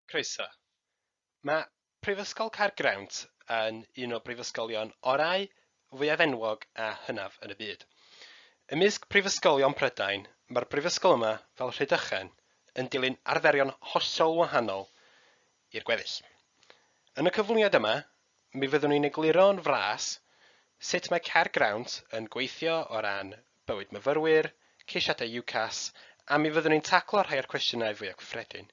Croeso. Mae Prifysgol Caergrawnt yn un o brifysgolion orau, fwyaf enwog a hynaf yn y byd. Ymysg prifysgolion Prydain, mae'r brifysgol yma, fel Rhydychen, yn dilyn arferion hollol wahanol i'r gweddill. Yn y cyflwyniad yma, mi fyddwn ni'n egluro'n fras sut mae Caergrawnt yn gweithio o ran bywyd myfyrwyr, ceisiadau UCAS, a mi fyddwn ni'n taclo rhai o'r cwestiynau fwyaf cyffredin.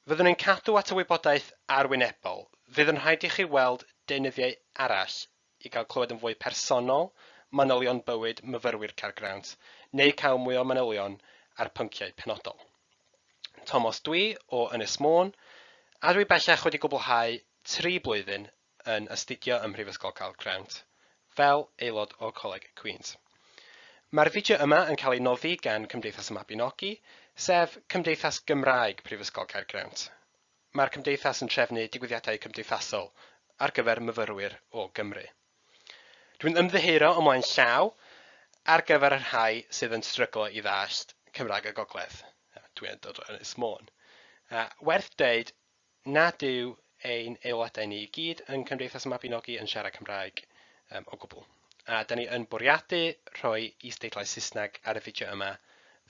Fyddwn ni'n cadw at y wybodaeth arwynebol. Fydd yn rhaid i chi weld deunyddiau arall i gael clywed yn fwy personol manylion bywyd myfyrwyr Caergrawnt neu cael mwy o manylion ar pynciau penodol. Tomos dwi o Ynys Môn a dwi bellach wedi gwblhau tri blwyddyn yn astudio ym Mhrifysgol Caergrawnt fel aelod o Coleg Queen's. Mae'r fideo yma yn cael ei noddi gan Cymdeithas y Mabinogi, sef Cymdeithas Gymraeg Prifysgol Caergrawnt. Mae'r cymdeithas yn trefnu digwyddiadau cymdeithasol ar gyfer myfyrwyr o Gymru. Dwi'n ymddiheuro ymlaen llaw ar gyfer y rhai sydd yn stryglo i ddallt Cymraeg y Gogledd. Dwi'n dod o Ynys Môn. Werth deud nad yw ein aelodau ni i gyd yn Cymdeithas y Mabinogi yn siarad Cymraeg um, o gwbl. A da ni yn bwriadu rhoi is-deitlau Saesneg ar y fideo yma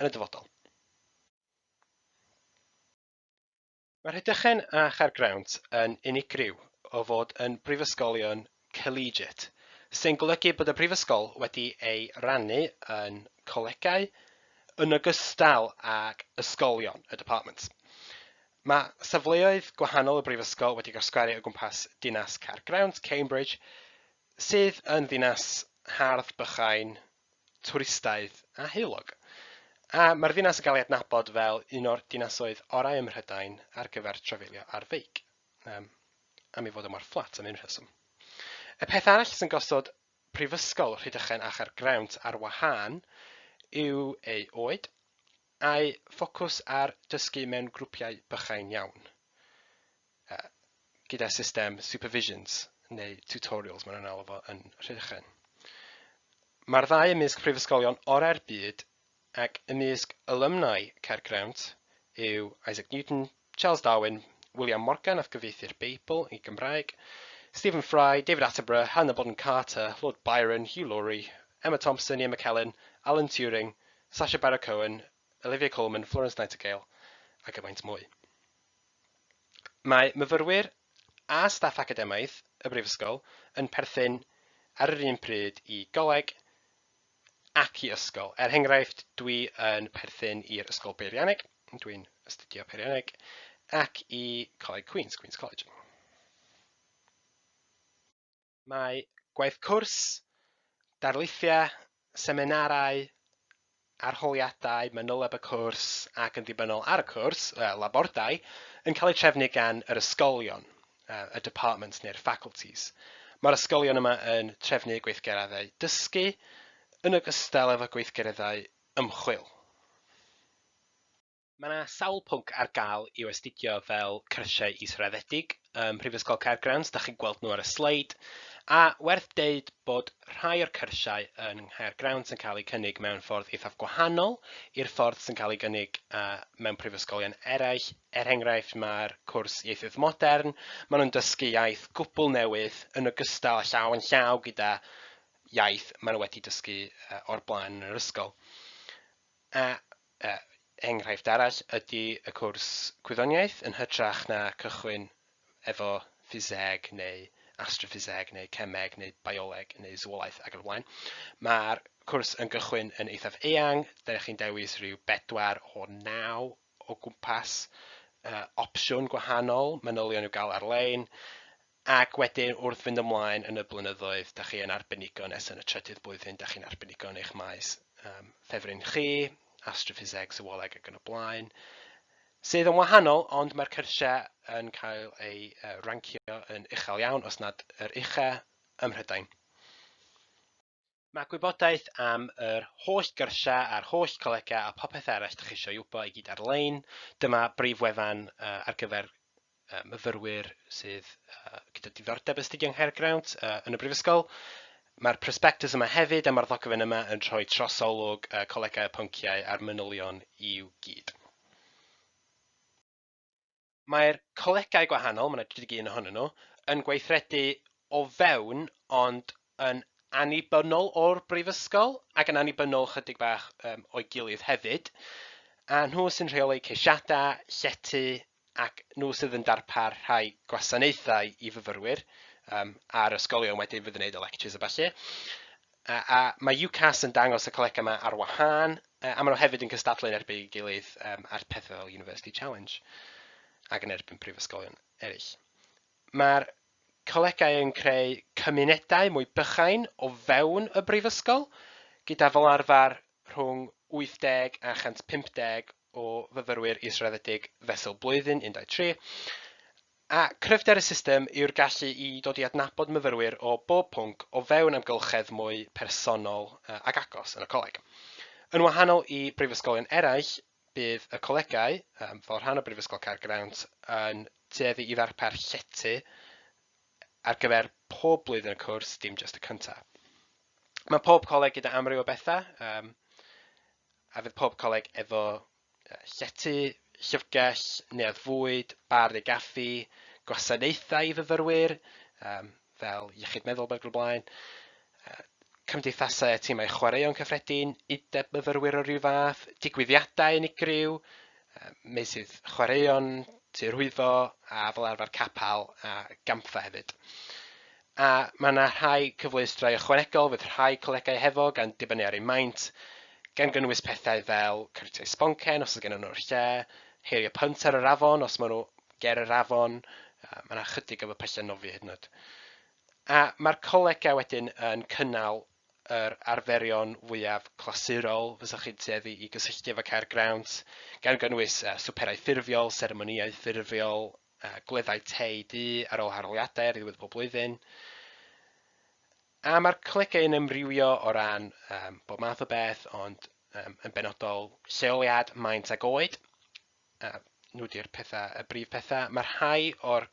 yn y dyfodol. Mae Rhydychen a Chaergrawnt yn unigryw o fod yn brifysgolion collegiate, sy'n golygu bod y brifysgol wedi ei rannu yn colegau yn ogystal ag ysgolion, y departments. Mae safleoedd gwahanol y brifysgol wedi gwasgaru o gwmpas dinas Caergrawnt, Cambridge, sydd yn ddinas hardd, bychain, twristaidd a heulog. A mae'r ddinas yn cael ei adnabod fel un o'r dinasoedd orau ym Mhrydain ar gyfer trafeilio ar feic, um, am ei fod o mor fflat am un rheswm. Y peth arall sy'n gosod Prifysgol Rhydychen a Chaergrawnt ar wahân yw ei oed, a'i ffocws ar dysgu mewn grwpiau bychain iawn, gyda system supervisions neu tutorials maen nhw'n alw fo yn Rhydychen. Mae'r ddau ymysg prifysgolion orau'r byd ac ymysg alumni Caergrawnt yw Isaac Newton, Charles Darwin, William Morgan nath gyfieithu'r Beibl i Gymraeg, Stephen Fry, David Attenborough, Helena Bonham Carter, Lord Byron, Hugh Laurie, Emma Thompson, Ian McKellen, Alan Turing, Sacha Baron Cohen, Olivia Colman, Florence Nightingale a gymaint mwy. Mae myfyrwyr a staff academaidd y Brifysgol yn perthyn ar yr un pryd i goleg ac i ysgol. Er enghraifft, dwi yn perthyn i'r Ysgol Beirianneg, dwi'n astudio peirianneg, ac i Coleg Queen's, Queen's College. Mae gwaith cwrs, darlithiau, seminarau, arholiadau, manyleb y cwrs ac yn ddibynnol ar y cwrs, labordai, yn cael eu trefnu gan yr ysgolion, y departments neu'r faculties. Mae'r ysgolion yma yn trefnu gweithgareddau dysgu yn ogystal efo gweithgareddau ymchwil. Mae yna sawl pwnc ar gael i'w astudio fel cyrsiau israddedig ym Mhrifysgol Caergrawnt, da chi'n gweld nhw ar y sleid, a werth deud bod rhai o'r cyrsiau yn Nghaergrawnt yn cael eu cynnig mewn ffordd eithaf gwahanol i'r ffordd sy'n cael ei gynnig mewn prifysgolion eraill. Er enghraifft, mae'r cwrs Ieithoedd Modern, maen nhw'n dysgu iaith gwbl newydd yn ogystal â llaw yn llaw gyda iaith maen nhw wedi dysgu o'r blaen yn yr ysgol. A enghraifft arall ydy y cwrs gwyddoniaeth yn hytrach na cychwyn efo ffiseg neu astroffiseg neu cemeg neu bioleg neu zoolaeth ac yn y blaen. Mae'r cwrs yn gychwyn yn eithaf eang, dych chi'n dewis rhyw bedwar o naw o gwmpas opsiwn gwahanol, manylion i'w gael ar-lein, ac wedyn wrth fynd ymlaen yn y blynyddoedd, da chi yn arbenigo nes yn y trydydd blwyddyn, da chi'n arbenigo yn eich maes ffefryn chi, astroffiseg, sywoleg ac yn y blaen, sydd yn wahanol, ond mae'r cyrsiau yn cael eu rancio yn uchel iawn, os nad yr ucha ym Mhrydain. Mae gwybodaeth am yr holl gyrsiau a'r holl colegau a popeth arall dych chi eisiau ei wybod i gyd ar-lein. Dyma brif wefan ar gyfer myfyrwyr sydd gyda diddordeb astudio yng Nghaergrawnt yn y brifysgol. Mae'r prospectus yma hefyd a mae'r ddogfen yma yn rhoi trosolwg colegau y pynciau a'r manylion i'w gyd. Mae'r colegau gwahanol, mae yna 31 ohonyn nhw, yn gweithredu o fewn ond yn annibynnol o'r brifysgol ac yn annibynnol chydig bach o'i gilydd hefyd. A nhw sy'n rheoli ceisiadau, llety ac nhw sydd yn darpar rhai gwasanaethau i fyfyrwyr a'r ysgolion wedyn fydd yn gwneud y lectures a ballu. A mae UCAS yn dangos y colegau yma ar wahân, a maen nhw hefyd yn cystadlu yn erbyn ei gilydd ar pethau fel University Challenge ac yn erbyn prifysgolion eraill. Mae'r colegau yn creu cymunedau mwy bychain o fewn y brifysgol, gyda fel arfer rhwng 80 a 150 o fyfyrwyr israddedig fesul blwyddyn, 1, 2, 3. A cryfder y system yw'r gallu i dod i adnabod myfyrwyr o bob pwnc o fewn amgylchedd mwy personol ac agos yn y coleg. Yn wahanol i brifysgolion eraill, bydd y colegau, fel rhan o Brifysgol Caergrawnt, yn tueddu i ddarpar llety ar gyfer pob blwyddyn y cwrs, dim jyst y cyntaf. Mae pob coleg gyda amryw o bethau, a fydd pob coleg efo llety, llyfrgell, neuadd fwyd, bar neu gaffi, gwasanaethau i fyfyrwyr, fel iechyd meddwl ac o'r blaen, cymdeithasau a tîmau chwaraeon cyffredin, undeb myfyrwyr o ryw fath, digwyddiadau unigryw, meysydd chwaraeon, tŷ rhwyfo, a fel arfer capel a gampfa hefyd. A mae yna rhai cyfleusterau ychwanegol fydd rhai colegau hefo gan dibynnu ar eu maint, gan gynnwys pethau fel cyrtiau sboncen os oes gen nhw'r lle, heirio punt ar yr afon os maen nhw ger yr afon, mae yna chydig efo pyllau nofio hyd yn oed. A mae'r colegau wedyn yn cynnal yr arferion fwyaf clasurol fysa chi'n tueddu i gysylltu efo Caergrawnt, gan gynnwys swperau ffurfiol, seremonïau ffurfiol, gwleddau te du ar ôl arholiadau ar ddiwedd pob blwyddyn. A mae'r colegau yn amrywio o ran bob math o beth, ond yn benodol lleoliad, maint ac oed. Nhw di'r pethau, y brif pethau. Mae rhai o'r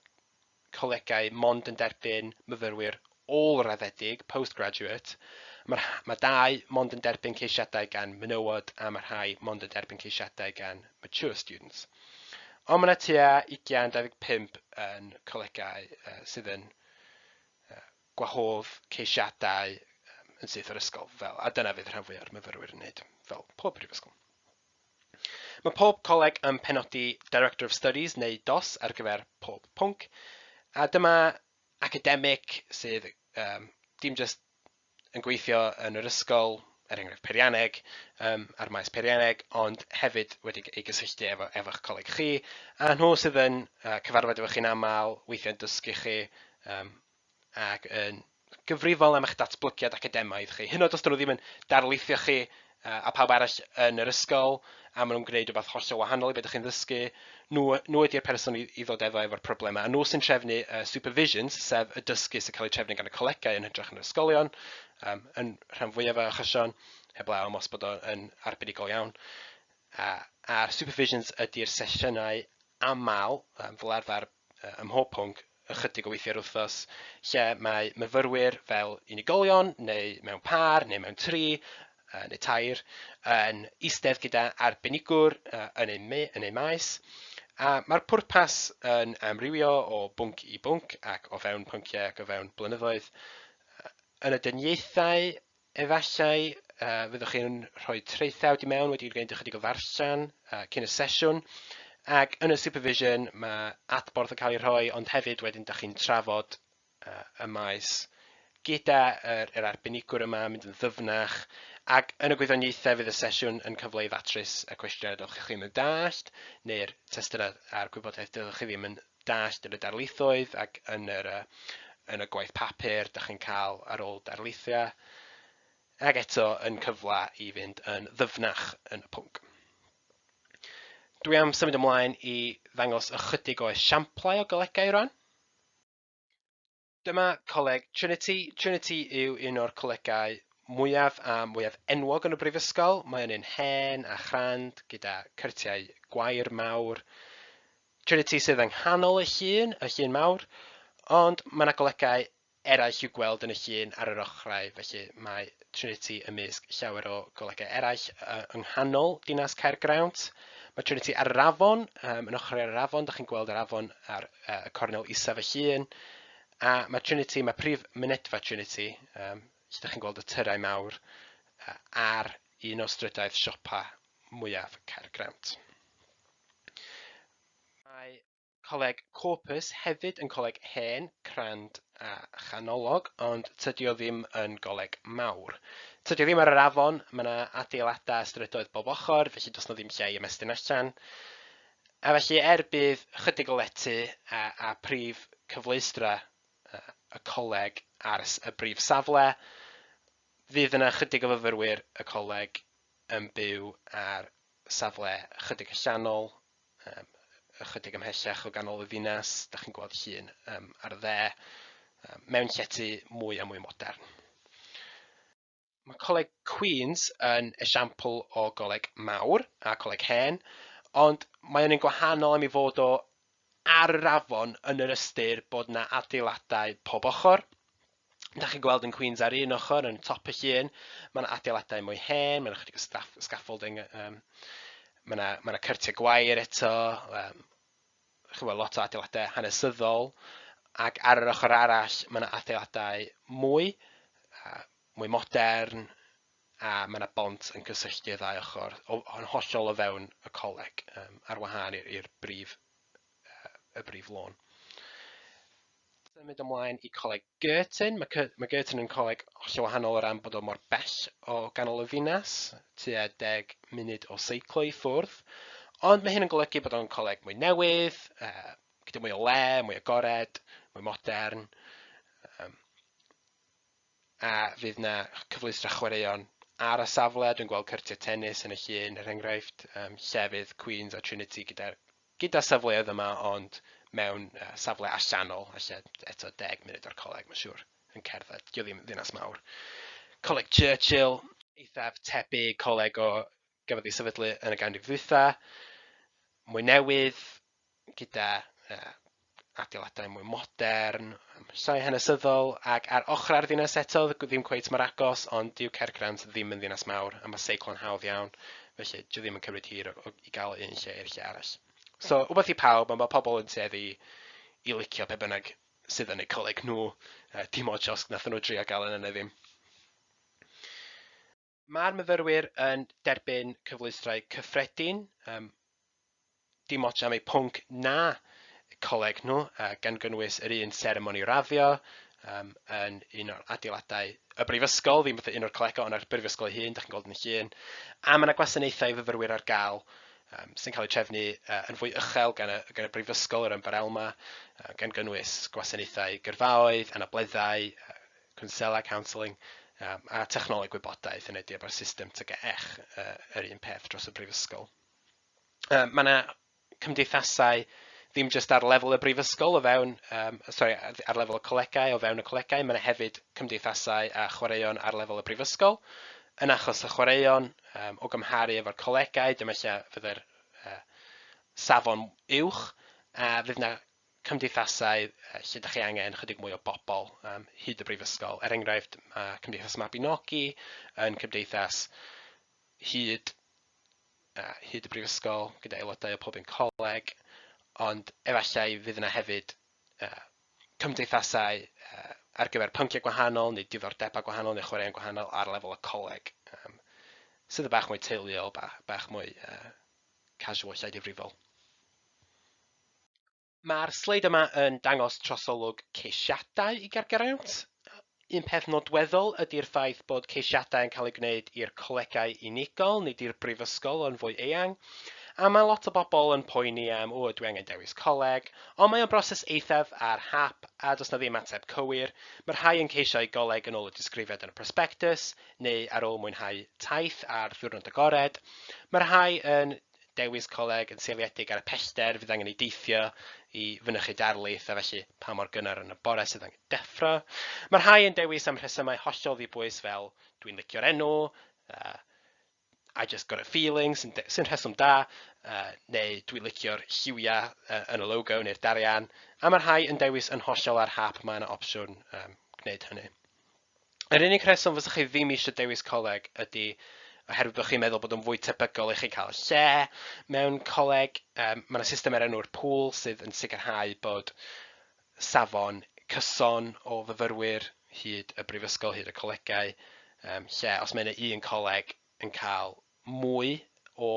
colegau mond yn derbyn myfyrwyr ôl-raddedig, postgraduate. Mae dau mond yn derbyn ceisiadau gan menywod a mae rhai mond yn derbyn ceisiadau gan mature students. Ond mae yna tua 20-25 yn colegau sydd yn gwahodd ceisiadau yn syth o'r ysgol, fel, a dyna fydd rhan fwyaf o'r myfyrwyr yn wneud, fel pob prifysgol. Mae pob coleg yn penodi Director of Studies neu DOS ar gyfer pob pwnc, a dyma academic sydd dim jyst yn gweithio yn yr ysgol, er enghraifft peirianneg, ar maes peirianneg, ond hefyd wedi ei gysylltu efo'ch coleg chi, a nhw sydd yn cyfarfod efo chi'n aml, weithiau'n dysgu chi, ac yn gyfrifol am eich datblygiad academaidd chi. Hyd yn oed os dyn nhw ddim yn darlithio chi a pawb arall yn yr ysgol, a maen nhw'n gwneud rhywbeth hollol wahanol i beth ydych chi'n ddysgu, nhw ydy'r person i ddod efo'r problemau. A nhw sy'n trefnu supervisions, sef y dysgu sy'n cael ei trefnu gan y colegau yn hytrach yn yr ysgolion, yn rhan fwyaf o achosion, heblaw am os bod o'n arbenigol iawn. A'r supervisions ydy'r sesiynau aml, fel arfer ym mhob pwnc, ychydig o weithiau'r wythnos, lle mae myfyrwyr fel unigolion, neu mewn pâr, neu mewn tri, neu tair, yn eistedd gyda arbenigwr yn eu maes. A mae'r pwrpas yn amrywio o bwnc i bwnc ac o fewn pynciau ac o fewn blynyddoedd. Yn y dyniaethau, efallai, fyddwch chi'n rhoi traethawd i mewn wedi gwneud ychydig o ddarllen cyn y sesiwn. Ac yn y supervision mae adborth yn cael ei rhoi, ond hefyd wedyn dach chi'n trafod y maes gyda yr arbenigwr yma, mynd yn ddyfnach, ac yn y gwyddoniaethau fydd y sesiwn yn cyfle i ddatrys y cwestiynau dylech chi ddim yn dallt, neu'r testunau a'r gwybodaeth dylech chi ddim yn dallt yn y darlithoedd ac yn y gwaith papur dach chi'n cael ar ôl darlithiau, ac eto yn cyfle i fynd yn ddyfnach yn y pwnc. Dwi am symud ymlaen i ddangos ychydig o esiamplau o golegau rwan. Dyma Coleg Trinity. Trinity yw un o'r colegau mwyaf a mwyaf enwog yn y brifysgol. Mae o'n un hen a chrand gyda cyrtiau gwair mawr. Trinity sydd yng nghanol y llun mawr, ond mae yna golegau eraill i'w gweld yn y llun ar yr ochrau, felly mae Trinity ymysg llawer o golegau eraill yng nghanol dinas Caergrawnt. Mae Trinity ar yr afon, yn ochr ar yr afon, da chi'n gweld yr afon ar y cornel isaf y llun. A mae Trinity, mae prif mynedfa Trinity, lle da chi'n gweld y tyrau mawr, ar un o strydoedd siopa mwyaf Caergrawnt. Mae Coleg Corpus hefyd yn coleg hen, crand a chanolog, ond tydi o ddim yn goleg mawr. Tydi o ddim ar yr afon, mae yna adeiladau strydoedd bob ochr, felly does 'na ddim lle i ymestyn allan. A felly er bydd chydig o lety a prif cyfleustra y coleg ar y brif safle, fydd yna chydig o fyfyrwyr y coleg yn byw ar safle chydig allanol, ychydig ymhellach o ganol y ddinas, da chi'n gweld llun ar y dde, mewn llety mwy a mwy modern. Mae Coleg Queen's yn esiampl o goleg mawr a coleg hen, ond mae o'n un gwahanol am ei fod o ar yr afon yn yr ystyr bod 'na adeiladau pob ochr. Da chi'n gweld yn Queen's ar un ochr, yn top y llun, mae yna adeiladau mwy hen, mae yna chydig o scaffolding, mae yna ma cyrtiau gwair eto, chymod, lot o adeiladau hanesyddol, ac ar yr ochr arall mae yna adeiladau mwy, mwy modern, a mae yna bont yn cysylltu y ddau ochr, yn hollol o fewn y coleg, ar wahân i'r brif, y brif lôn. Symud ymlaen i Coleg Girton. Mae Girton yn coleg hollol wahanol o ran bod o mor bell o ganol y ddinas, tua 10 munud o seiclo i ffwrdd. Ond mae hyn yn golygu bod o'n coleg mwy newydd, gyda mwy o le, mwy agored, mwy modern. A fydd 'na cyfleustra chwaraeon ar y safle. Dwi'n gweld cyrtiau tennis yn y llun, er enghraifft, llefydd Queen's a Trinity gyda safleoedd yma, ond mewn safle allanol, a lle eto 10 munud o'r coleg, mae'n siŵr, yn cerdded. Dio ddim yn ddinas mawr. Coleg Churchill, eithaf tebyg, coleg o gafodd ei sefydlu yn y ganrif ddwytha, mwy newydd, gyda adeiladau mwy modern, llai hanesyddol, ac ar ochrau'r ddinas eto, ddim cweit mor agos, ond dyw Caergrawnt ddim yn ddinas mawr, a mae seiclo'n hawdd iawn, felly dyw ddim yn cymryd hir i gael o un lle i'r lle arall. So, wbeth i pawb, ond mae pobl yn tueddu i licio pe bynnag sydd yn eu coleg nhw, dim ots os nathon nhw drio gael yna neu ddim. Mae'r myfyrwyr yn derbyn cyfleusterau cyffredin, dim ots am eu pwnc na coleg nhw, gan gynnwys yr un seremoni raddio yn un o'r adeiladau y brifysgol, ddim fatha un o'r colegau, ond ar brifysgol ei hun, da chi'n gweld yn y llun. A mae yna gwasanaethau i fyfyrwyr ar gael sy'n cael eu trefnu yn fwy uchel gan y brifysgol, yr ymbarelma, gan gynnwys gwasanaethau gyrfaoedd, anableddau, cwnsela, counselling, a technoleg gwybodaeth yn ydy efo'r system TGEch yr un peth dros y brifysgol. Mae yna cymdeithasau ddim jyst ar lefel y brifysgol o fewn, sorry, ar lefel y colegau, o fewn y colegau, mae yna hefyd cymdeithasau a chwaraeon ar lefel y brifysgol. Yn achos y chwaraeon, o gymharu efo'r colegau, dyma lle fydde'r safon uwch, a fydd yna cymdeithasau lle ydych chi angen chydig mwy o bobl hyd y brifysgol. Er enghraifft, mae Cymdeithas Mabinogi yn cymdeithas hyd y brifysgol gyda aelodau o pob un coleg, ond efallai fydd yna hefyd cymdeithasau ar gyfer pynciau gwahanol neu diddordebau gwahanol neu chwaraeon gwahanol ar lefel y coleg, sydd yn bach mwy teuluol, bach mwy casual, llai difrifol. Mae'r sleid yma yn dangos trosolwg ceisiadau i Gaergrawnt. Un peth nodweddol ydy'r ffaith bod ceisiadau yn cael eu gwneud i'r colegau unigol, nid i'r brifysgol yn fwy eang. A mae lot o bobl yn poeni am, o, dwi angen dewis coleg, ond mae o'n broses eithaf ar hap a does na ddim ateb cywir. Mae rhai yn ceisio i goleg yn ôl y disgrifiad yn y prospectus, neu ar ôl mwynhau taith ar ddiwrnod agored. Mae rhai yn dewis coleg yn seiliedig ar y pellter fydd angen ei deithio i fynychu darlith a felly pa mor gynnar yn y bore sydd angen deffro. Mae rhai yn dewis am rhesymau hollol ddibwys fel dwi'n licio'r enw, I just got a feeling, sy'n sy rheswm da, neu dwi'n licio'r lliwiau yn y logo neu'r darian. A mae rhai yn dewis yn hollol ar hap, mae yna opsiwn gwneud hynny. Yr unig rheswm fysa chi ddim eisiau dewis coleg ydy oherwydd bod chi'n meddwl bod o'n fwy tebygol i chi cael lle mewn coleg. Mae yna system ar enw'r pool sydd yn sicrhau bod safon cyson o fyfyrwyr hyd y brifysgol, hyd y colegau, lle os mae yna un coleg yn cael mwy o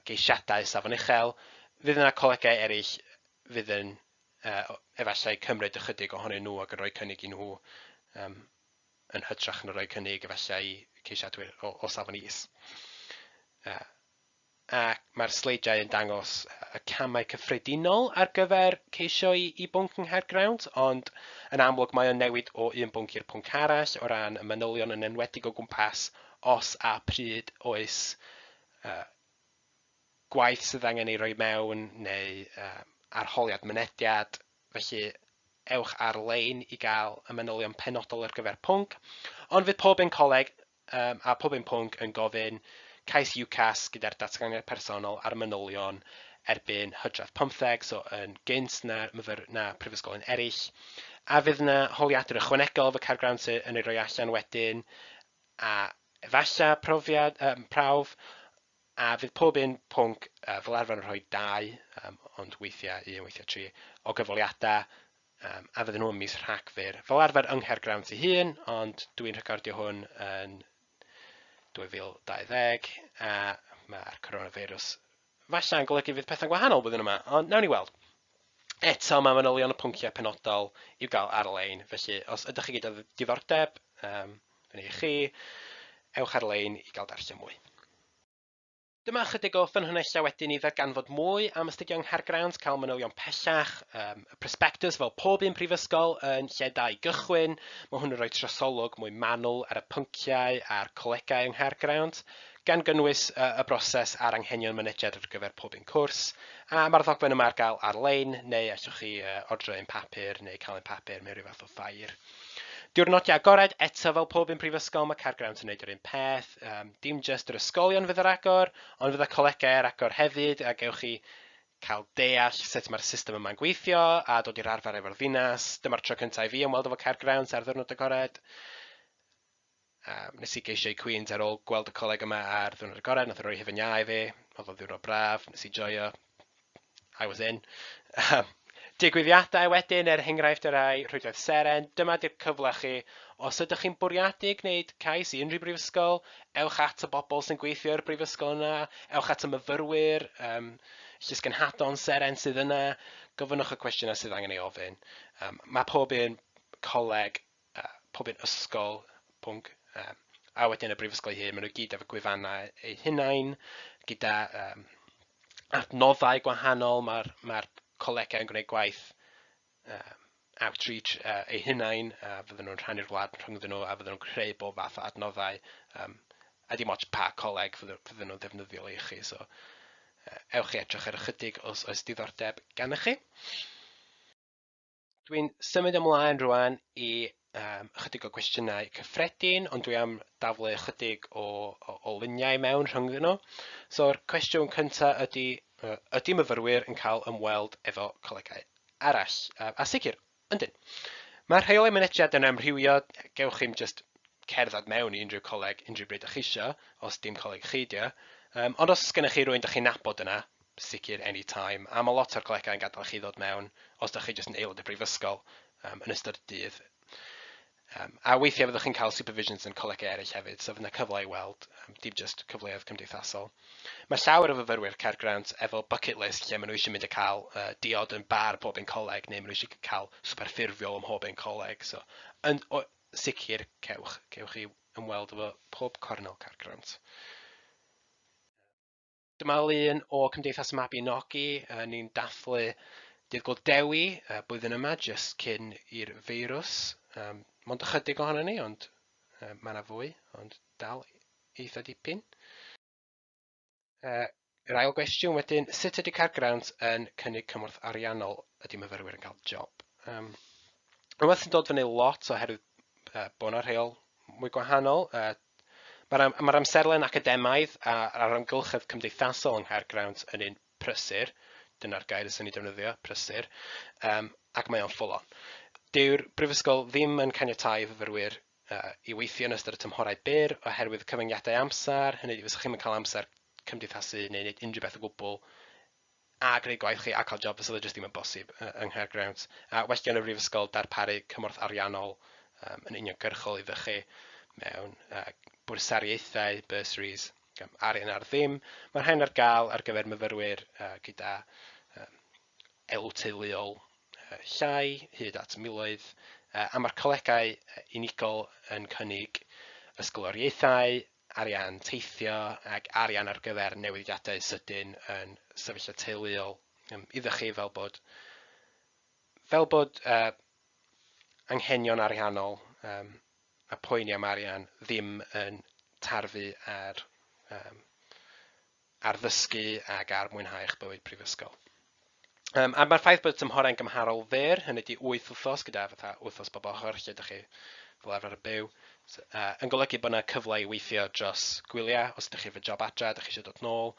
geisiadau safon uchel, fydd yna colegau eraill fydd yn efallai cymryd ychydig ohonyn nhw ac yn rhoi cynnig i nhw yn hytrach na rhoi cynnig efallai i ceisiadwyr o safon is. Ac mae'r sleidiau yn dangos y camau cyffredinol ar gyfer ceisio i bwnc yng Nghaergrawnt, ond yn amlwg mae o'n newid o un bwnc i'r pwnc arall o ran y manylion yn enwedig o gwmpas os a pryd oes gwaith sydd angen ei roi mewn neu arholiad mynediad. Felly ewch ar-lein i gael y manylion penodol ar gyfer pwnc. Ond fydd pob un coleg a pob un pwnc yn gofyn cais UCAS gyda'r datganiad personol a'r manylion erbyn Hydref 15, so yn gynt na prifysgolion eraill. A fydd yna holiadur ychwanegol efo Caergrawnt yn ei roi allan wedyn, a efallai profiad, prawf, a fydd pob un pwnc fel arfer yn rhoi 2, ond weithiau 1, weithiau 3, o gyfweliadau, a fydden nhw yn mis Rhagfyr. Fel arfer yng Nghaergrawnt ei hun, ond dwi'n recordio hwn yn 2020, a mae'r coronavirus falle yn golygu fydd pethau'n gwahanol blwyddyn yma, ond nawn ni weld. Eto, mae manylion y pynciau penodol i'w gael ar-lein, felly os ydych chi gyda diddordeb, fyny i chi, ewch ar-lein i gael darllen mwy. Dyma ychydig o ffynhonnellau wedyn i ddarganfod mwy am astudio yng Nghaergrawnt, cael manylion pellach, y prospectus fel pob un prifysgol yn lle da i gychwyn. Mae hwn yn rhoi trosolwg mwy manwl ar y pynciau a'r colegau yng Nghaergrawnt, gan gynnwys y broses a'r anghenion mynediad ar gyfer pob un cwrs. A mae'r ddogfen yma ar gael ar-lein, neu allwch chi ordro un papur neu cael un papur mewn rhyw fath o ffair. Diwrnodiau agored, eto fel pob un prifysgol, mae Caergrawnt yn gwneud yr un peth. Dim jyst yr ysgolion fydd ar agor, ond fydd y colegau ar agor hefyd, a gewch chi cael deall sut mae'r system yma'n gweithio a dod i'r arfer efo'r ddinas. Dyma'r tro cyntaf i fi ymweld efo Caergrawnt ar ddiwrnod agored. Nes i geisio i Queen's ar ôl gweld y coleg yma ar ddiwrnod agored, nath o roi hufen iâ i fi, oedd o'n ddiwrnod braf, nes i joio, I was in. Digwyddiadau wedyn, er enghraifft y rhai Rhwydwaith Seren, dyma di'r cyfle chi. Os ydych chi'n bwriadu gwneud cais i unrhyw brifysgol, ewch at y bobl sy'n gweithio i'r brifysgol yna, ewch at y myfyrwyr, llysgenhadon Seren sydd yna, gofynnwch y cwestiynau sydd angen ei ofyn. Mae pob un coleg, pob un ysgol, pwnc, a wedyn y brifysgol ei hun, maen nhw gyd efo gwefannau eu hunain, gyda adnoddau gwahanol, mae'r colegau yn gwneud gwaith outreach eu hunain, a fydden nhw'n rhannu'r wlad rhyngddyn nhw, a fydden nhw'n creu bob fath o adnoddau, a dim ots pa coleg fydden nhw'n ddefnyddiol i chi, so ewch i edrych ar ychydig os oes diddordeb gan chi. Dwi'n symud ymlaen rwan i ychydig o gwestiynau cyffredin, ond dwi am daflu ychydig o luniau mewn rhyngddyn nhw. So'r cwestiwn cyntaf ydy, ydy myfyrwyr yn cael ymweld efo colegau arall? A sicr, yndyn. Mae'r rheolau mynediad yn amrywio, gewch chi'm jyst cerdded mewn i unrhyw coleg unrhyw bryd ydych chi isio, os dim coleg chi 'di o. Ond os gennych chi rywun dych chi'n nabod yna, sicr anytime, a mae lot o'r colegau yn gadael i chi ddod mewn os ydych chi jyst yn aelod y brifysgol yn ystod y dydd. A weithiau fyddwch chi'n cael supervisions yn colegau eraill hefyd, so fydd yna cyfle i weld, dim jyst cyfleoedd cymdeithasol. Mae llawer o fyfyrwyr Caergrawnt efo bucket list lle maen nhw eisiau mynd a cael diod yn bar pob un coleg, neu maen nhw eisiau cael swper ffurfiol ym mhob un coleg. So, yn sicr, cewch chi ymweld efo pob cornel Caergrawnt. Dyma lun o Cymdeithas Mabinogi. Ni'n dathlu Dydd Gŵyl Dewi blwyddyn yma, jyst cyn i'r feirws. Mond ychydig ohono ni, ond mae yna fwy, ond dal eitha dipyn. Yr ail gwestiwn wedyn, sut ydy Caergrawnt yn cynnig cymorth ariannol ydy myfyrwyr yn cael job? Rhywbeth sy'n dod fyny lot oherwydd bod yna rheol mwy gwahanol. Mae'r amserlen academaidd a'r amgylchedd cymdeithasol yng Nghaergrawnt yn un prysur, dyna'r gair sy'n ei defnyddio, prysur, ac mae o'n full on. Dyw'r brifysgol ddim yn caniatáu i fyfyrwyr i weithio yn ystod y tymhorau byr oherwydd cyfyngiadau amser, hynny yw fysa chi'm yn cael amser cymdeithasu neu wneud unrhyw beth o gwbl a gwneud gwaith chi a cael job, fysa fe jyst ddim yn bosib yng Nghaergrawnt. A well gan y brifysgol darparu cymorth ariannol yn uniongyrchol iddo chi mewn bwrsariaethau, bursaries, arian ar ddim. Mae'r rhain ar gael ar gyfer myfyrwyr gyda elw teuluol llai, hyd at miloedd, a mae'r colegau unigol yn cynnig ysgoloriaethau, arian teithio ac arian ar gyfer newidiadau sydyn yn sefyllfa teuluol iddo chi fel bod anghenion ariannol a poeni am arian ddim yn tarfu ar ddysgu ac ar mwynhau eich bywyd prifysgol. A mae'r ffaith bod y tymhorau'n gymharol fyr, hynny ydy 8 wythnos gyda fatha wythnos bob ochr lle ydych chi fel arfer yn byw, yn golygu bod yna cyfle i weithio dros gwyliau, os ydych chi efo job adra, ydych chi eisiau dod nôl.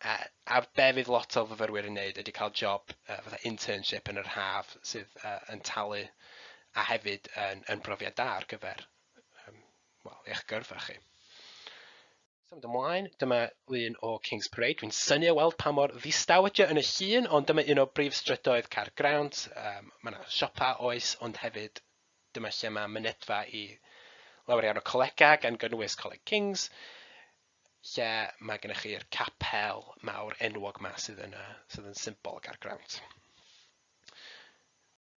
A be fydd lot o fyfyrwyr yn neud ydy cael job fatha internship yn yr haf sydd yn talu a hefyd yn brofiad da ar gyfer well, eich gyrfa chi. Symud ymlaen, dyma lun o King's Parade. Dwi'n synnu o weld pa mor ddistaw ydy o yn y llun, ond dyma un o brif strydoedd Caergrawnt. Mae yna siopa oes, ond hefyd dyma lle mae mynedfa i lawer iawn o colegau, gan gynnwys Coleg King's, lle mae gennych chi'r capel mawr enwog ma sydd yn symbol Caergrawnt.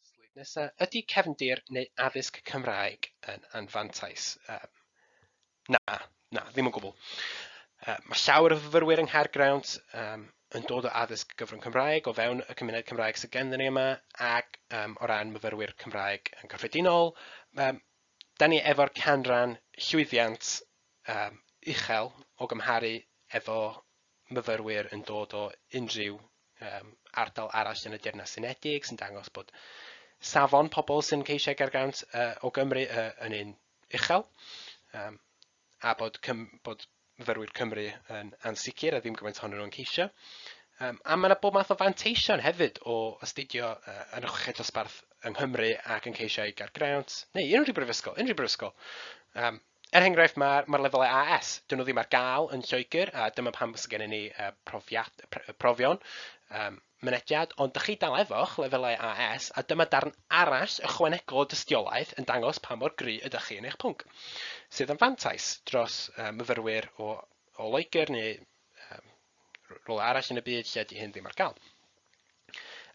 Sleid nesaf, ydy cefndir neu addysg Cymraeg yn anfantais? Na, ddim o gwbl. Mae llawer o fyfyrwyr yng Nghaergrawnt yn dod o addysg gyfrwng Cymraeg o fewn y cymuned Cymraeg sydd gennym ni yma ac o ran myfyrwyr Cymraeg yn gyffredinol, da ni efo'r canran llwyddiant uchel o gymharu efo myfyrwyr yn dod o unrhyw ardal arall yn y Deyrnas Unedig, sy'n dangos bod safon pobl sy'n ceisio Caergrawnt o Gymru yn un uchel. A bod myfyrwyr Cymru yn ansicr a ddim gymaint ohonyn nhw'n ceisio. A mae yna bob math o fanteision hefyd o astudio yn y chweched dosbarth yng Nghymru ac yn ceisio i Gaergrawnt, neu unrhyw brifysgol, unrhyw brifysgol. Er enghraifft, mae lefelau AS, dyn nhw ddim ar gael yn Lloegr, a dyma pam sydd gennym ni profion mynediad, ond dych chi dal efo'ch lefelau AS, a dyma darn arall ychwanegol o dystiolaeth yn dangos pa mor gry ydych chi yn eich pwnc, sydd yn fantais dros myfyrwyr o Loegr neu rhywle arall yn y byd lle di hyn ddim ar gael.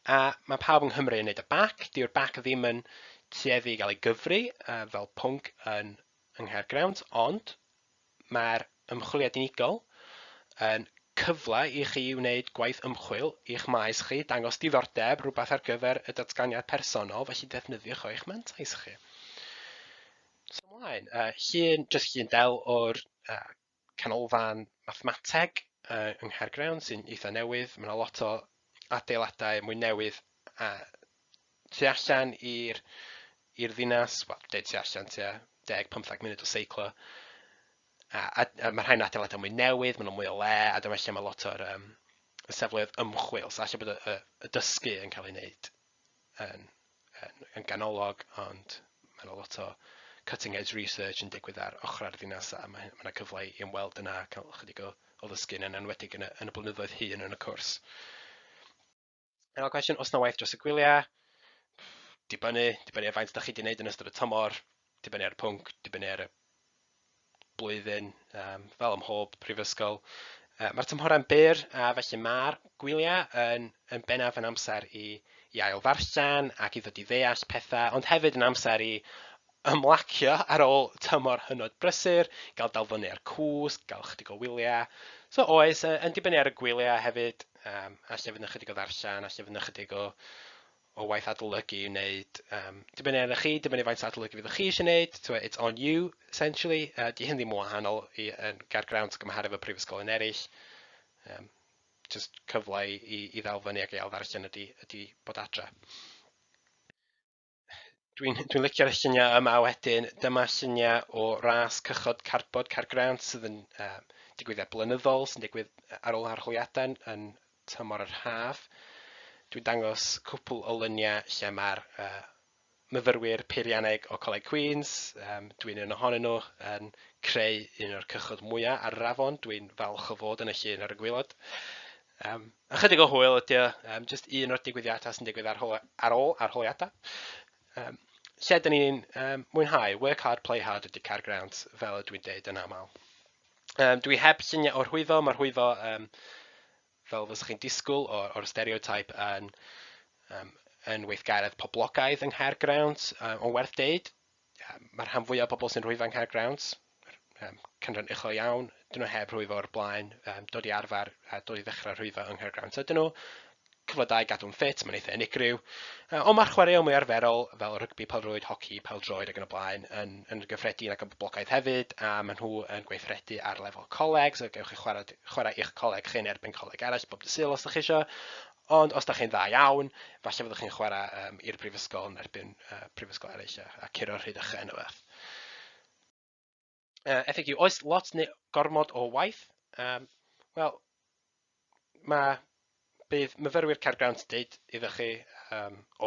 A mae pawb yng Nghymru yn neud y bac, dyw'r bac ddim yn tueddu i gael ei gyfri fel pwnc yng Nghaergrawnt, ond mae'r ymchwiliad unigol yn cyfle i chi wneud gwaith ymchwil i'ch maes chi, dangos diddordeb, rhywbeth ar gyfer y datganiad personol, felly defnyddiwch o eich mantais chi. So ymlaen, llun, jyst llun del o'r canolfan mathemateg yng Nghaergrawnt sy'n eitha newydd. Mae yna lot o adeiladau mwy newydd a tu allan i'r ddinas, wel, deud tu allan tua 10-15 munud o seiclo. A mae rhai'n adeiladau mwy newydd, maen nhw'n mwy o le, a dyma lle mae lot o'r y safleoedd ymchwil, so alla bod y dysgu yn cael ei wneud yn ganolog, ond mae yna lot o cutting edge research yn digwydd ar ochrau'r ddinas a mae yna cyfle i ymweld yna a cael chydig o ddysgu yn enwedig yn y blynyddoedd hŷn yn y cwrs. Ail cwestiwn, oes 'na waith dros y gwyliau? Dibynnu ar faint ydych chi wedi gwneud yn ystod y tymor, dibynnu ar y pwnc, dibynnu ar y blwyddyn, fel ym mhob prifysgol. Mae'r tymhorau'n byr a felly mae'r gwyliau yn bennaf yn amser i ail ddarllen ac i ddod i ddeall pethau, ond hefyd yn amser i ymlacio ar ôl tymor hynod brysur, gael dal fyny ar cwsg, gael chydig o wyliau. So oes, yn dibynnu ar y gwyliau hefyd, alla fydd yna chydig o ddarllen, alla fydd yna chydig o waith adolygu i wneud. Dibynnu arnoch chi, dibynnu faint o adolygu fyddwch chi eisiau wneud. So it's on you, essentially. Di hyn ddim yn wahanol i yn Gaergrawnt gymharu efo prifysgolion eraill. Just cyfle i ddal fyny ac i ail ddarllen ydy bod adra. Dwi'n licio'r lluniau yma wedyn. Dyma lluniau o ras cychod cardbord Caergrawnt sydd yn digwyddiad blynyddol sy'n digwydd ar ôl arholiadau yn tymor yr haf. Dwi'n dangos cwpl o luniau lle mae'r myfyrwyr peirianneg o Coleg Queen's, dwi'n un ohonyn nhw, yn creu un o'r cychod mwyaf ar yr afon. Dwi'n falch o fod yn y llun ar y gwaelod. Ychydig o hwyl ydy o, jyst un o'r digwyddiadau sy'n digwydd ar ôl arholiadau. Lle dyn ni'n mwynhau, work hard, play hard ydy Caergrawnt, fel ydw i'n deud yn aml. Dwi heb lluniau o'r rhwyfo, mae'r rhwyfo fel fysech chi'n disgwyl o'r stereotype yn weithgaredd poblogaidd yng Nghaergrawnt, ond werth deud, mae'r rhan fwyaf o bobl sy'n rhwyfo yng Nghaergrawnt, canran uchel iawn, dyn nhw heb rhwyfo o'r blaen, dod i arfer a dod i ddechrau rhwyfo yng Nghaergrawnt ydyn nhw. Cyfle da i gadw'n ffit, mae'n eitha unigryw. Ond mae'r chwaraeon mwy arferol fel rygbi, pêl-rwyd, hoci, pêl-droed ac yn y blaen yn gyffredin ac yn boblogaidd hefyd, a maen nhw yn gweithredu ar lefel coleg, so gewch chi chwarae i'ch coleg chi yn erbyn coleg arall bob dydd Sul os ydych chi eisiau. Ond os da chi'n dda iawn, falle fyddwch chi'n chwarae i'r brifysgol yn erbyn prifysgol eraill a curo Rhydychen o fath. FAQ, oes lot neu gormod o waith? Wel, mae bydd myfyrwyr Caergrawnt yn deud iddo chi,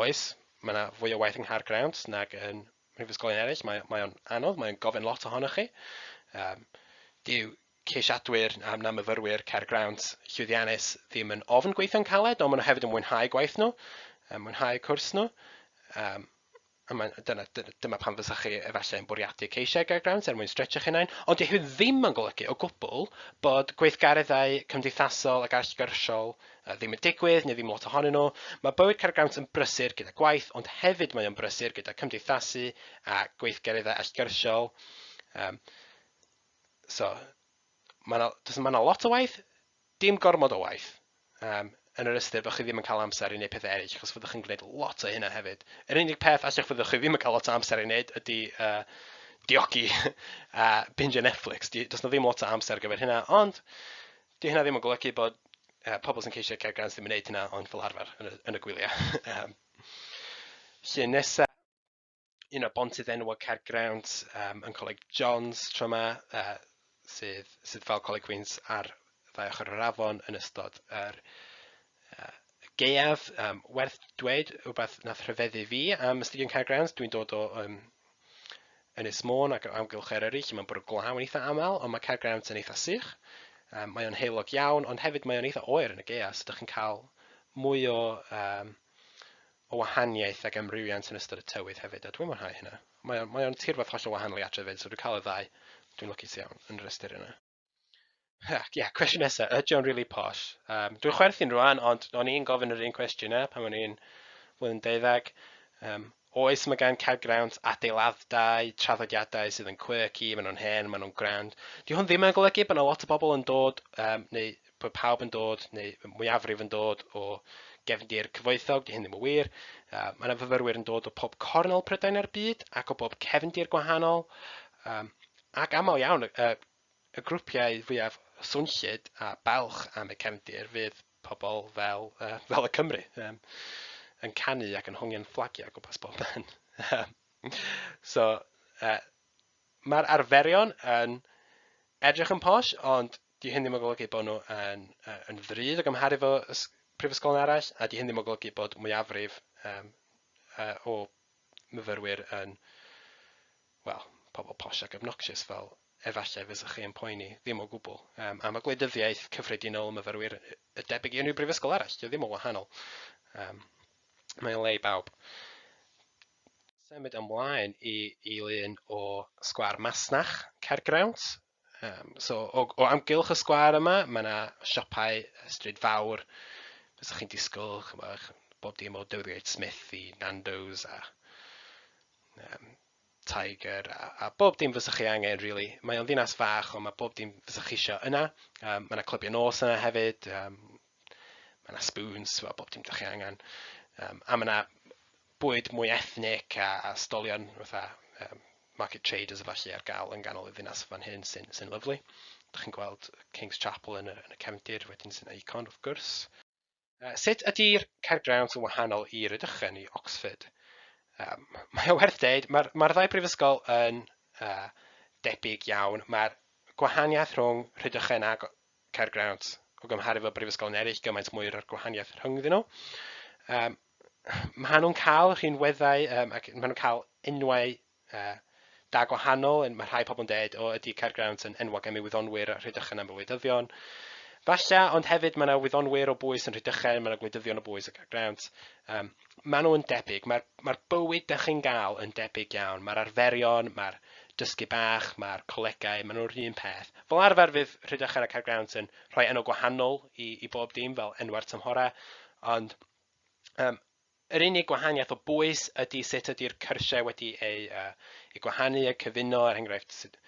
oes, mae yna fwy o waith yng Nghaergrawnt nag yn mhrifysgolion eraill. Mae o'n anodd, mae'n gofyn lot ohonoch chi. Dyw ceisiadwyr na myfyrwyr Caergrawnt llwyddiannus ddim yn ofn gweithio'n caled, ond maen nhw hefyd yn mwynhau gwaith nhw, mwynhau cwrs nhw. A dyma pam fysa chi efallai yn bwriadu ceisio Caergrawnt er mwyn stretcho'ch hunain. Ond dyw hyn ddim yn golygu o gwbl bod gweithgareddau cymdeithasol ac allgyrsiol ddim yn digwydd neu ddim lot ohonyn nhw. Mae bywyd Caergrawnt yn brysur gyda gwaith, ond hefyd mae o'n brysur gyda cymdeithasu a gweithgareddau allgyrsiol. So, mae 'na lot o waith, dim gormod o waith. Yn yr ystyr bod chi ddim yn cael amser i wneud pethau eraill, achos fyddwch chi'n gwneud lot o hynna hefyd. Yr unig peth allwch fyddwch chi ddim yn cael lot o amser i wneud ydy diogi a binge Netflix. Does 'na ddim lot o amser ar gyfer hynna, ond di hynna ddim yn golygu bod pobl sy'n ceisio Caergrawnt ddim yn gwneud hynna, ond fel arfer yn y gwyliau. Llun nesaf, un o bontydd enwog Caergrawnt yn Coleg John's tro yma, sydd fel Coleg Queen's ar ddau ochr yr afon yn ystod yr gaeaf. Werth dweud, rhywbeth nath rhyfeddu fi am astudio yn Caergrawnt, dwi'n dod o Ynys Môn ac o amgylch Eryri lle mae'n bwrw glaw yn eitha aml, ond mae Caergrawnt yn eitha sych. Mae o'n heulog iawn, ond hefyd mae o'n eitha oer yn y gaeaf, so ydych chi'n cael mwy o wahaniaeth ac amrywiant yn ystod y tywydd hefyd, a dwi'n mwynhau hynna. Mae o'n tirwedd hollol wahanol i adre hefyd, so dwi'n cael y ddau. Dwi'n lwcus iawn yn yr ystyr yna. Ie, yeah, cwestiwn nesaf, ydy o'n really posh? Dwi'n chwerthin rwan, ond o'n i'n gofyn yr un cwestiwn yna pan o'n i'n flwyddyn 12. Oes, mae gan Caergrawnt adeiladau, traddodiadau sydd yn quirky, maen nhw'n hen, maen nhw'n grand. Di hwn ddim yn golygu bod yna lot o bobl yn dod, neu bod pawb yn dod, neu mwyafrif yn dod o gefndir cyfoethog, di hyn ddim yn wir. Mae yna fyfyrwyr yn dod o pob cornel Prydain a'r byd ac o bob cefndir gwahanol. Ac aml iawn, y grwpiau fwyaf swnllyd a balch am y cefndir fydd pobl fel y Cymry, yn canu ac yn hongian fflagiau o gwmpas bob man. So, mae'r arferion yn edrych yn posh, ond di hyn ddim yn golygu bod nhw yn ddrud o gymharu efo prifysgolion arall, a di hyn ddim yn golygu bod mwyafrif o myfyrwyr yn, wel, pobl posh ac obnoxious fel efallai fysa chi yn poeni, ddim o gwbl. A mae gwleidyddiaeth cyffredinol y myfyrwyr y debyg i unrhyw brifysgol arall, dio ddim yn wahanol. Mae'n le i bawb. Symud ymlaen i lun o sgwâr masnach Caergrawnt. So o amgylch y sgwâr yma, mae yna siopau stryd fawr, fysa chi'n disgwyl, ch'mod, bob dim o W.H. Smith i Nando's a Tiger a bob dim fysa chi angen, really. Mae o'n ddinas fach, ond mae bob dim fysa chi isio yna. Mae yna clybiau nos yna hefyd. Mae yna Spoons, well, bob dim dych chi angen. A mae yna bwyd mwy ethnic a stolion fatha market traders a falle ar gael yn ganol y ddinas fan hyn sy'n lyfli. Dych chi'n gweld King's Chapel yn y cefndir wedyn sy'n icon wrth gwrs. Sut ydy'r Caergrawnt yn wahanol i Rydychen, i Oxford? Mae o werth deud, mae'r ddau brifysgol yn debyg iawn. Mae'r gwahaniaeth rhwng Rhydychen a Caergrawnt o gymharu efo brifysgolion eraill gymaint mwy o'r gwahaniaeth rhyngddyn nhw. Maen nhw'n cael rhinweddau ac maen nhw'n cael enwau da gwahanol. Mae rhai pobl yn dweud, o, ydy Caergrawnt yn enwog am ei wyddonwyr a Rhydychen am y wleidyddion. Falle, ond hefyd mae yna wyddonwyr o bwys yn Rhydychen, mae yna gwleidyddion o bwys yn Caergrawnt. Maen nhw'n debyg. Mae'r bywyd dych chi'n gael yn debyg iawn. Mae'r arferion, mae'r dysgu bach, mae'r colegau, maen nhw'r un peth. Fel arfer fydd Rhydychen a Caergrawnt yn rhoi enw gwahanol i bob dim fel enwau'r tymhorau, ond yr unig gwahaniaeth o bwys ydy sut ydy'r cyrsiau wedi eu gwahanu a cyfuno, er enghraifft, sut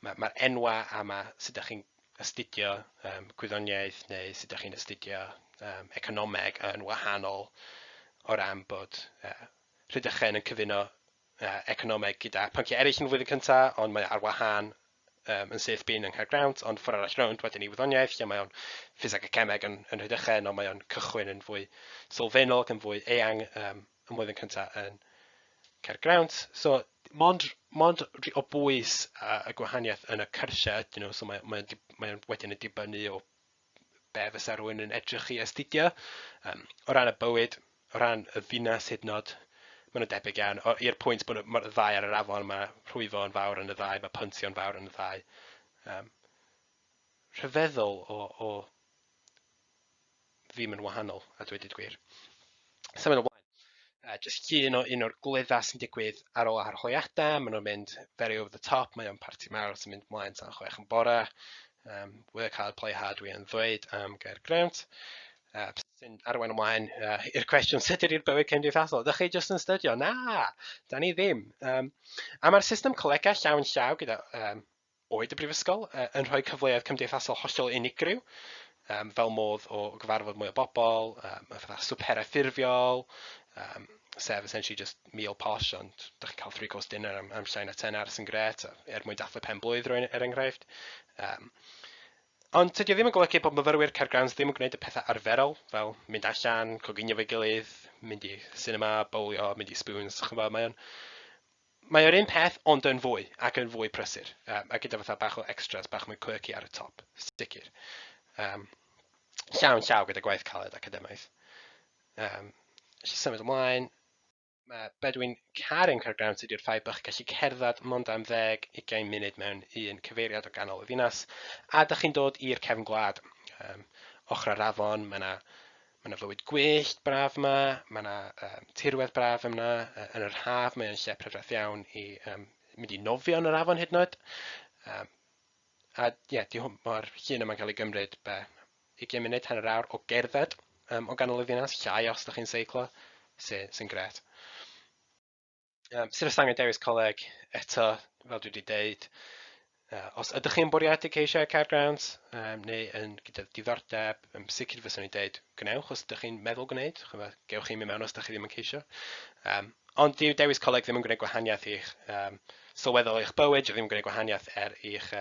mae'r enwau a mae sut ydych chi'n astudio gwyddoniaeth neu sut ydych chi'n astudio economeg yn wahanol o ran bod Rhydychen yn cyfuno economeg gyda pynciau eraill yn y flwyddyn cyntaf, ond mae ar wahân yn syth bin yng Nghaergrawnt, ond ffordd arall rownd wedyn i wyddoniaeth, lle mae o'n ffiseg a cemeg yn Rhydychen, ond mae o'n cychwyn yn fwy sylfaenol ac yn fwy eang yn flwyddyn cyntaf yn Caergrawnt. So, mond o bwys y gwahaniaeth yn y cyrsiau ydyn nhw, so mae wedyn yn dibynnu o be fysa rhywun yn edrych i astudio. O ran y bywyd, o ran y ddinas hyd yn oed, maen nhw'n debyg iawn. I'r pwynt bod mae'r ddau ar yr afon, mae rhwyfo yn fawr yn y ddau, mae pontio'n fawr yn y ddau. Rhyfeddol o ddim yn wahanol, a dweud y gwir. Symud ymlaen. Jyst llun o un o'r gwleddau sy'n digwydd ar ôl arholiadau. Maen nhw'n mynd very over the top. Mae o'n parti mawr sy'n mynd mlaen tan 6 yn bore. Work hard, play hard, dwi yn ddweud am Gaergrawnt. Sy'n arwain ymlaen i'r cwestiwn, sut ydy'r bywyd cymdeithasol? Ydych chi jyst yn stydio? Na, da ni ddim. A mae'r system colegau llaw yn llaw gyda oed y brifysgol yn rhoi cyfleoedd cymdeithasol hollol unigryw, fel modd o gyfarfod mwy o bobl, fatha swperau ffurfiol, sef essentially just meal posh, ond dych chi'n cael three-course dinner am llai na tenner sy'n gret, er mwyn dathlu pen blwydd rhywun, er enghraifft. Ond tydi o ddim yn golygu bod myfyrwyr Caergrawnt ddim yn gwneud y pethau arferol, fel mynd allan, coginio efo'i gilydd, mynd i cinema, bowlio, mynd i Spoons, ch'mod, mae o'r un peth, ond yn fwy, ac yn fwy prysur. A gyda fatha bach o extras, bach mwy quirky ar y top, sicr. Llaw yn llaw gyda gwaith caled academaidd. Felly symud ymlaen, mae be dwi'n caru yn Caergrawnt ydy'r ffaith bod chi'n gallu cerdded mond am 10-20 munud mewn un cyfeiriad o ganol y ddinas, a dych chi'n dod i'r cefn gwlad. Ochr yr afon, mae 'na fywyd gwyllt braf yma, mae 'na tirwedd braf yma, yn yr haf mae o'n lle prydferth iawn i mynd i nofio yn yr afon hyd yn oed. A ie, di hwn, mae'r llun yma'n cael ei gymryd be, 20 munud, hanner awr o gerdded o ganol y ddinas, llai os ydych chi'n seiclo, sy'n gret. Sut oes angen dewis coleg, eto, fel dwi wedi deud, os ydych chi'n bwriadu ceisio Caergrawnt, neu yn gyda diddordeb, sicr fyswn i'n deud gwnewch os ydych chi'n meddwl gwneud, ch'mod, gewch chi mynd mewn os ydych chi ddim yn ceisio. Ond dyw dewis coleg ddim yn gwneud gwahaniaeth i'ch sylweddol i'ch bywyd, dyw ddim yn gwneud gwahaniaeth er i'ch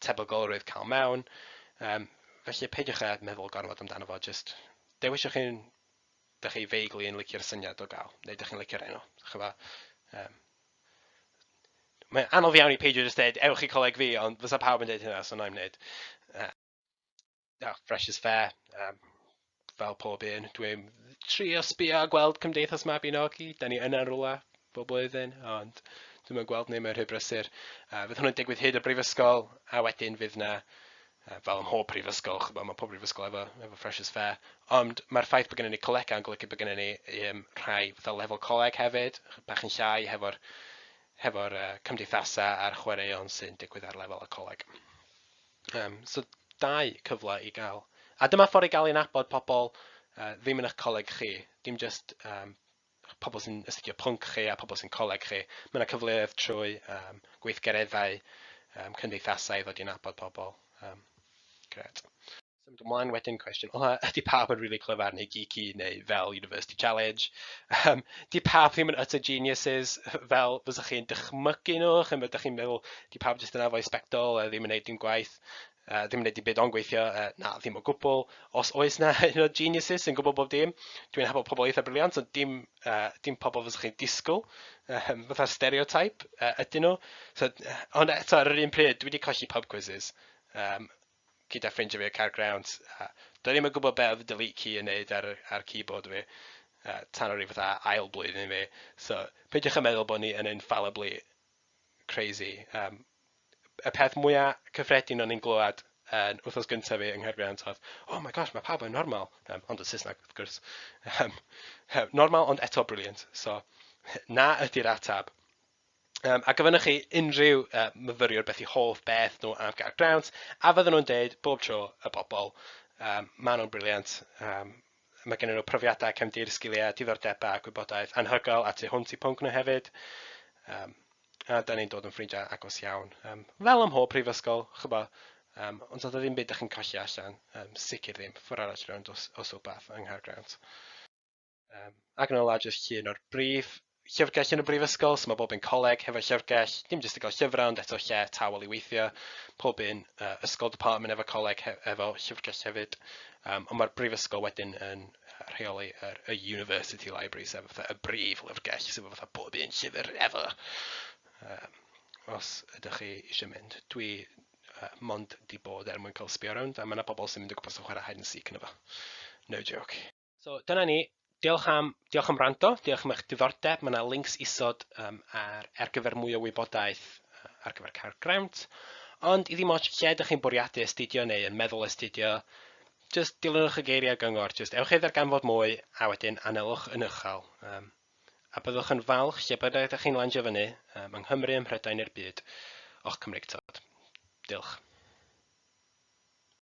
tebygolrwydd cael mewn. Felly peidiwch â meddwl gormod amdano fo, jyst dewiswch un dych chi vaguely yn licio'r syniad o gael, neu dych chi'n licio'r enw. Ch'mod, mae'n anodd iawn i peidio jyst dweud, ewch i coleg fi, ond fysa pawb yn dweud hynna, so na i'm wneud. Oh, Freshers Fair, fel pob un, dwi'n trio sbio a gweld Cymdeithas Mabinogi, da ni yna rhywle bob blwyddyn, ond dwi'm yn gweld neb mewn rhy brysur. Fydd hwnnw'n digwydd hyd y brifysgol, a wedyn fydd na, fel ym mhob prifysgol, ch'mod, mae pob prifysgol efo Freshers Fair, ond mae'r ffaith bod gennym ni colegau yn golygu bod gennym ni rhai fatha lefel coleg hefyd, bach yn llai hefo'r cymdeithasau a'r chwaraeon sy'n digwydd ar lefel y coleg. So dau cyfle i gael. A dyma ffordd i gael i nabod pobl ddim yn eich coleg chi, dim just pobl sy'n astudio pwnc chi a pobl sy'n coleg chi. Mae yna cyfleoedd trwy gweithgareddau, cymdeithasau i ddod i nabod pobl. Gret. Symud ymlaen wedyn, cwestiwn ola, ydy pawb yn really clyfar neu geeky neu fel University Challenge? Di pawb ddim yn utter geniuses fel fysach chi'n dychmygu nhw, chimod, ydych chi'n meddwl di pawb jyst yn efo sbectol a ddim yn neud dim gwaith, ddim yn neud dim byd ond gweithio, na, ddim o gwbl. Os oes na un o geniuses sy'n gwybod bob dim, dwi'n nabod pobl eitha brilliant, ond dim pobl fysach chi'n disgwyl, fatha stereotype ydyn nhw. So, ond eto ar yr un pryd, dwi wedi colli pub quizzes gyda ffrindiau fi o Caergrawnt. Dwi ddim yn gwybod be oedd y delete key yn neud ar keyboard fi. tan o'r i fatha ail blwyddyn fi. So, peidiwch â meddwl bod ni yn infallibly crazy. Y peth mwyaf cyffredin o'n i'n glywed yn wythnos gyntaf fi yng Nghaergrawnt oedd, "Oh my gosh, mae pawb yn normal." Ond yn Saesneg, wrth gwrs. Normal, ond eto brilliant. So, na ydy'r ateb. A gofynnwch chi unrhyw myfyriwr beth i hoff beth nhw am Gaergrawnt, a fydden nhw'n deud bob tro y bobl. Maen nhw'n brilliant. Mae gen nhw profiadau, cefndir, sgiliau, diddordebau, gwybodaeth anhygoel a tu hwnt i pwnc nhw hefyd. A da ni'n dod yn ffrindiau agos iawn. Fel ym mhob prifysgol, chybo, ond doedd o ddim byd ydych chi'n colli allan, sicr ddim, ffordd arall rownd os wbath yng Nghaergrawnt. Ac yn ola, jyst llun o'r brif llyfrgell yn y brifysgol, so mae bob un coleg hefo llyfrgell, dim jyst i gael llyfrau, ond eto lle tawel i weithio. Pob un ysgol department efo coleg efo llyfrgell hefyd. Ond mae'r brifysgol wedyn yn rheoli y University Library, sef fatha y brif lyfrgell, sef fatha bob un llyfr ever. Os ydych chi eisiau mynd. Dwi mond di bod er mwyn cael sbio rownd, a mae yna bobl sy'n mynd o gwmpas yn chwarae hide and seek yna fo. No joke. So dyna ni. Diolch am wrando, diolch am eich diddordeb. Mae yna links isod ar gyfer mwy o wybodaeth ar gyfer Caergrawnt. Ond i ddim ots lle ydych chi'n bwriadu astudio neu yn meddwl astudio, just dilynwch y geiriau gyngor, just ewch i ddarganfod mwy a wedyn anelwch yn uchel. A byddwch yn falch lle bynnag ydych chi'n landio fyny, yng Nghymru, ym Mhrydain neu'r byd, o'ch Cymreictod. Diolch.